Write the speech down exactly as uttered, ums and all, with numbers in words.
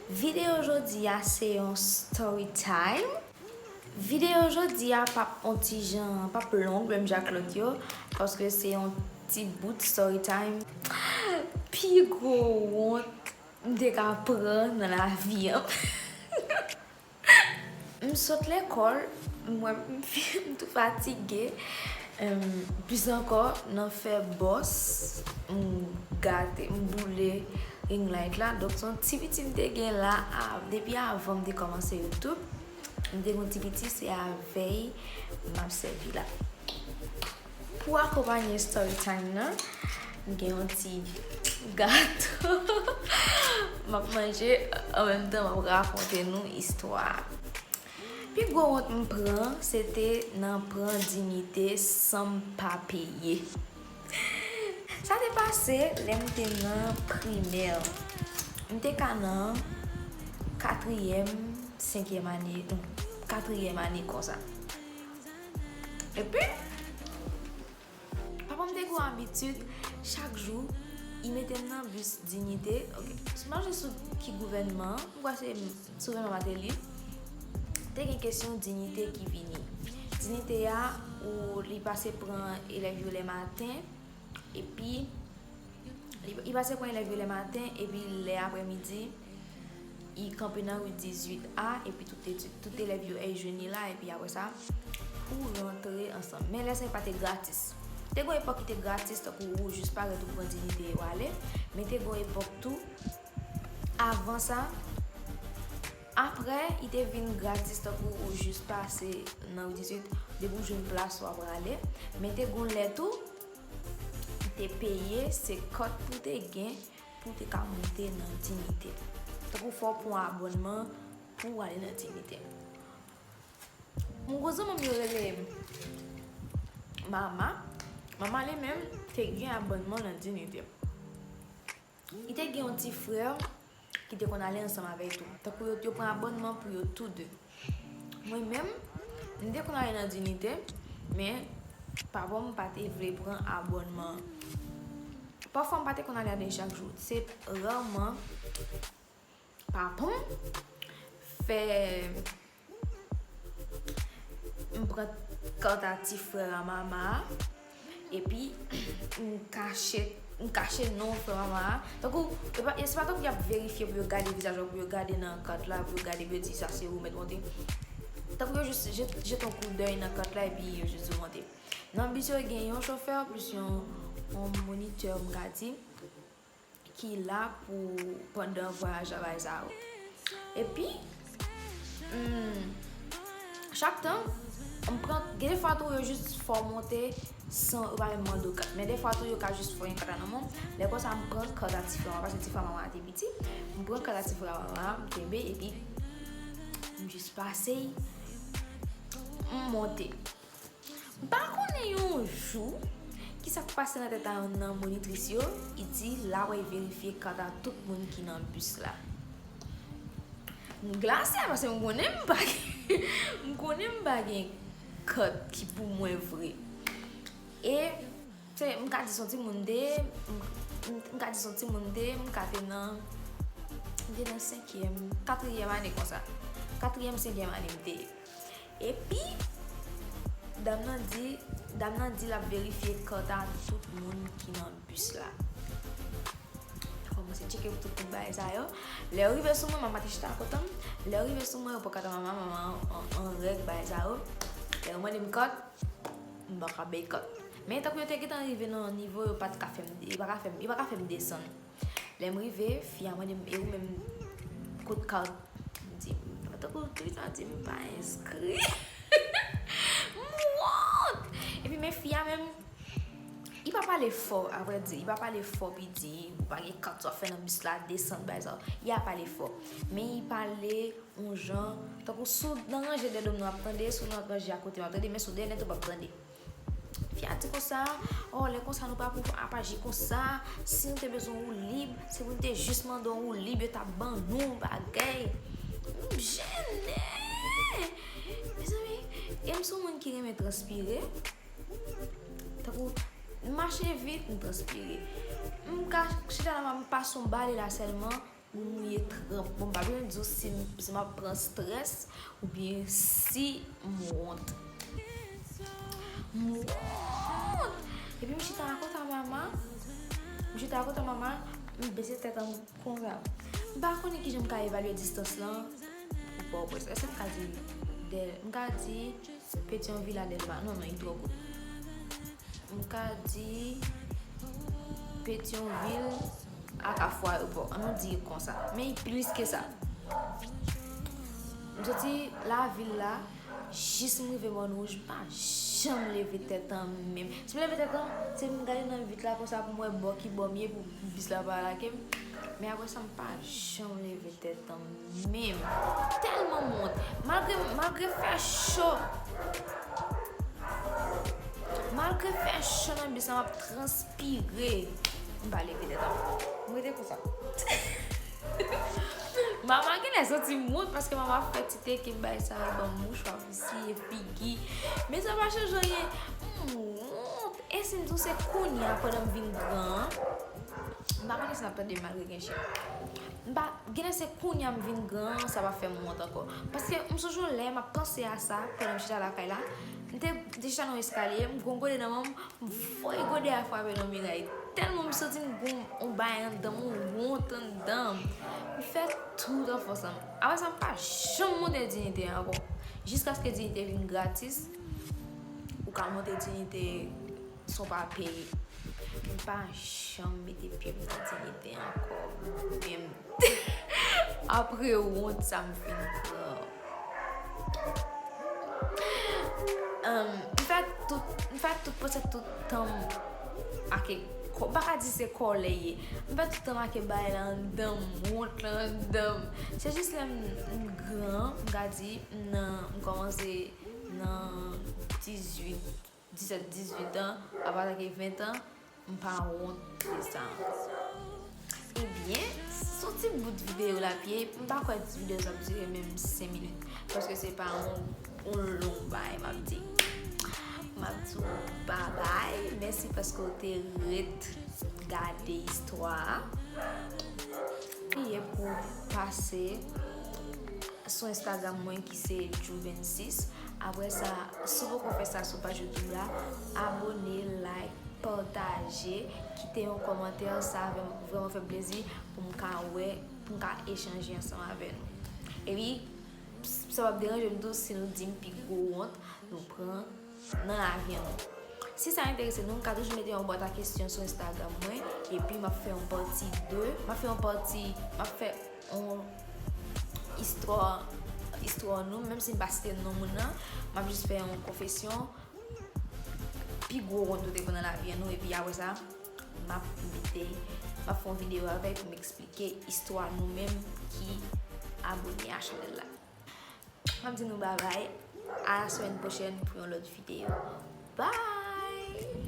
Videyo jodi a se yon story time. Videyo jodi a p ap on ti jan, p ap long menm jan ak lòt yo, paske se yon ti bout story time. Pi gwo wont m te ka pran nan lavi an. M sot lekòl, m wè m tou fatige. Em, plis ankò, nan fè bòs, m gate, m boule ring light la. Donk, se yon ti piti m te gen la, a, depi avan m te kòmanse YouTube. M te gen yon ti piti, se avè y m ap sèvi la. Pou akonpanye story time nan, m gen yon ti gato. M ap manje, an menm tan, m ap rakonte nou istwa. Pi gwo wont m pran, se te nan pran diyite san m pa peye. Sa te pase lè m te nan primè. M te ka nan katriyèm, senkyèm ane, non, katriyèm ane konsa. Epi, papa m te gen yon abitid, chak jou, li mete m nan bis Diyite. Ok. M pa sonje sou ki gouvènman, m kwè se sou gouvènman Martelly. Te gen kesyon Diyite ki vini. Diyite a, ou li pase pran elèv yo lè maten, epi li, li pase pran elèv yo lè maten, epi lè aprèmidi, li kanpe nan ri dizuit A, epi tout etid, tout elèv yo ap jwenn li la, epi apre sa, pou rantre ansanm. Men lè sa, li pa te gratis. Te gen yon epòk ki te gratis, tankou ou jis parèt ou pran Diyite w ale, men te gen yon epòk tou, avan sa, apre, li te vin gratis, tankou ou jis pase nan ri dizuit, depi w jwenn plas ou ap prale. Men te gen yon lè tou, li te peye, se kòt pou te gen, pou te ka monte nan Diyite. Tankou fò w pran abònman pou w ale nan Diyite. Yon gwo zanmi m yo rele Mama. Mama li menm te gen abònman nan Diyite. Li te gen yon ti frè ki te konn ale ansanm avè l tou. Tankou yo, yo pran abònman pou yo tou de. Mwen menm, m te konn ale nan Diyite, men papa m pa te vle pran abònman. Pafwa m pa te konn ale adan chak jou. Se rèman papa m fè m pran kat a ti frè a Mama a, epi m kache, m kache non frè Mama a. Tankou, e pa, e se pa tankou y ap verifye pou yo gade vizaj ou, pou yo gade nan kat la, pou yo gade, pou yo di sa se ou mèt monte. Tankou yo jis jet, jete yon koudèy nan kat la, epi yo jis di w monte. Nan bis yo, gen yon chofè, plis yon, yon monitè, m ka di, ki la pou pandan vwayaj la, bagay sa yo. Epi, hmm, chak tan, m pran, gen de fwa tou, yo jis fè w monte san, yo pa menm mande w kat. Men de fwa tou, yo ka jis fè yon kat la nan men w. Lè konsa, m pran kat a ti frè Mama, paske ti frè Mama a te piti. M pran kat a ti frè Mama, m kenbe, epi m jis pase, m monte. M pa konnen yon jou, kisa k pase nan tèt a youn nan monitris yo, li di l ap al verifye kat a tout moun ki nan bis la. M glase, paske m konnen m pa gen, m konnen m pa gen kat ki pou mwen vre. E, se, m ka di se yon timoun m te ye, m, m, m ka di se yon timoun m te ye, m ka te nan, m te nan senkyèm, katriyèm ane konsa. Katriyèm, senkyèm ane m te ye. Epi, dam nan di, dam nan di l ap verifye kat a tout moun ki nan bis la. Kòmanse tcheke pou tout, tout bagay sa yo. Lè yo rive sou mwen, Mama te chita kote m. Lè yo rive sou mwen, yo pran kat a Mama, Mama an, an, an règ, bagay sa yo. Lè yo mande m kat, m pa ka bay kat. Men tankou yo te gentan rive nan yon nivo, yo pa t ka fè m, yo pa ka fè m, yo pa ka fè m desann. Lè m rive, fi a mande m, "E ou menm, kot kat?" M di, tankou tout sa di m pa enskri. M wont! Epi men fi a menm, li pa pale fò, avrèdi, li pa pale fò, pou li di, "Ou pa gen kat, sa w ap fè nan bis la, desann, bagay sa yo." Li pa pale fò. Men li pale yon jan, tankou si w nan ranje dèyè do m nan w ap tande, si w nan ranje akote m w ap tande, men si w dèyè nèt ou p ap tande. Fi a di konsa, "Oh, lè konsa nou pa pou ap aji konsa, si nou te bezwen woulib, se pou nou te jis mande yon woulib, yo t ap ban nou bagay." M jennen! Mezanmi, e m se yon moun ki renmen transpire. Tankou, m mache vit, m transpire. M ka chita nan, m pase yon bale la sèlman, Mwen mouye tranp. Bon, m pa bezwen di w si m, si m ap pran strès oubyen si m wont. M wont! Epi m chita akote a mama. M chita akote a mama, m bese tèt an konsa. M pa konnen kijan m ka evalye distans lan. Pòtoprens. Èske m ka di Dèl-, m ka di Petyonvil a Dèlma? Non, non, li twò kout. M ka di Petyonvil a Kafou Ayewopò. An nou di konsa. Men li plis ke sa. M soti lavil la, jis m rive Mòn Wouj, m pa janm leve tèt an menm. Si m leve tèt an, se pou m gade nan vit la konsa pou m wè bò ki bò m ye pou bis la pa lage m. Men apre sa, m pa janm leve tèt an menm. Tèlman m wont. Malgre, malgre fè cho. Malgre fè cho nan bis la, m ap transpire. M pa leve tèt an. M rete konsa. Mama genlè santi m wont paske mama fè ti teke bay sa, ban m mouchwa pou siye figi. Men sa pa chanje anyen. M wont. E si m di w se kounye a pandan m vin gran an, m pa konnen si n ap tande malgre gen chen. M pa, genlè se kounye a m vin gran an, sa pa fè m wont ankò. Paske m sonje yon lè m ap panse a sa pandan m chita lakay la. M te, m te chita nan yon eskalye, m gen yon gode nan men m, m voye gode a frape nan miray. Tèlman m santi m gen yon bagay anndan m, yon wont anndan m. M fè tout an fòs lan. Apre sa, m pa janm monte Diyite ankò. Jiskaske Diyite vin gratis, ou ka monte Diyite san w pa peye. M pa janm mete pye m nan Diyite ankò. Menm apre wont sa m fin pran. Em, m fè tout, m fè tout, prèske tout tan m ak, m pa ka di se kòlè ye. M fè tout tan m ak bagay la anndan m, wont la anndan m. Se jis lè m, m gran, m ka di, m nan, m kòmanse nan dizuit, disèt, dizuit an, ap atake ven an, m pa wont de sa ankò. Ebyen, se yon ti bout videyo l ap ye. M pa kwè videyo sa ap dire menm senk minit. Paske se pa yon, yon long bagay m ap di. M ap di w babay. Mèsi paske w te ret gade istwa a. Priye pou w pase sou Instagram mwen ki se Juvensis. Apre sa, si w poko fè sa sou paj YouTube la, abone, like, pataje, kite yon kòmantè, sa vrèman, vrèman fè m plezi pou m ka wè, pou m ka echanje ansanm avè nou. Epi, sa p ap deranje m tou si nou di m pi gwo wont nou pran nan lavi an nou. Si sa enterese nou, m ka toujou mete yon bwat a kesyon sou Instagram mwen, epi m ap fè yon pati de, m ap fè yon pati, m ap fè yon istwa, istwa nou, menm si m pa site non moun nan, m ap jis fè yon konfesyon, pi gwo wont nou te pran nan lavi an nou, epi apre sa, m ap mete, m ap fè yon videyo avèk pou m eksplike istwa nou menm ki abone a chanèl la. M ap di nou babay, a la semèn pwochèn pou yon lòt videyo. Bye!